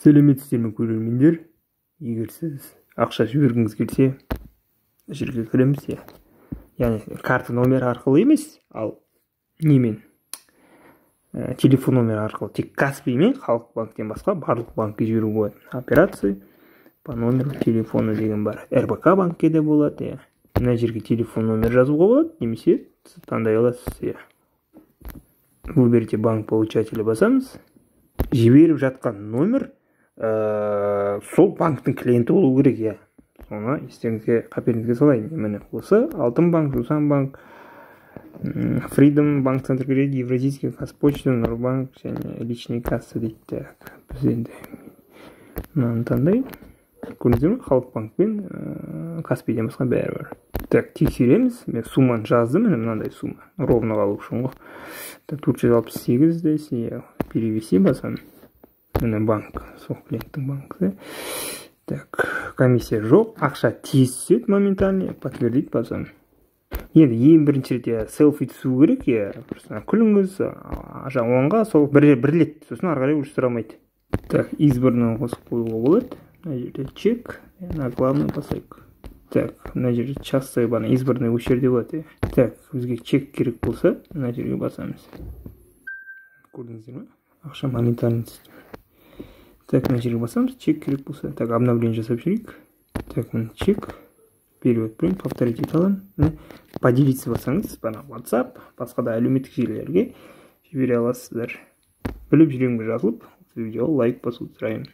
Сәлеметсіздер ме, көрермендер! Егер сіз ақша жібергіңіз келсе, мына жерге кіреміз, иә, яғни карта номер арқылы емес, ал немен, телефон номері арқылы. Тек Каспи мен Халық банктен басқа барлық банкке жіберуге болады. «Операции по номеру телефона» деген бар, РБК банкке де болады, иә. Мына жерге телефон номер жазуға болады немесе таңдай аласыз, иә. «Выберите банк получателя» басамыз. Жіберіп жатқан номер сол банктің клиенті болу керек, иә. Соны естеріңізге, қаперіңізге салайын. Міне, осы Алтын банк, Жусан банк, Фридом банк, Центр Кредит, Евразийский, Қазпочта, Нұрбанк және личный касса дейді. Так, біз енді мынаны таңдайық. Көрдіңіздер ме, Халық банк пен Каспийден басқа бәрі бар. Так, тексереміз. Мен сумманы жаздым, міне, мынандай сумма, ровно қалу үшін ғой. Так, 468 здесь, иә. «Перевести» басамын. Міне, банк сол клиенттің банкі. Так, комиссия жоқ, ақша тез түседі, моментально. «Подтвердить» басамын. Енді ең бірінші рет, иә, селфи түсу керек, иә. Күліңіз жаңа оңға, сол бір рет, сосын ары қарай уже сұрамайды. Так, избранный қосып қоюға болады. Мына жерде чек, на главный басайық. Так, мына жерде частый, бана избранный осы жерде болады, иә. Так, бізге чек керек болса, мына жерге басамыз. Көрдіңіздер ме, ақша моментально түсті. Так, мына жерге басамыз, чек керек болса. Так, обновление жасап жіберейік. Так, міне, чек, перевод принят, повторить ете аламын. Міне, «Поделиться» бассаңыз, бана WhatsApp, басқа да әлеуметтік желілерге жібере аласыздар. Біліп, жүрегімге жазылып, видеоға лайк басуды сұраймын.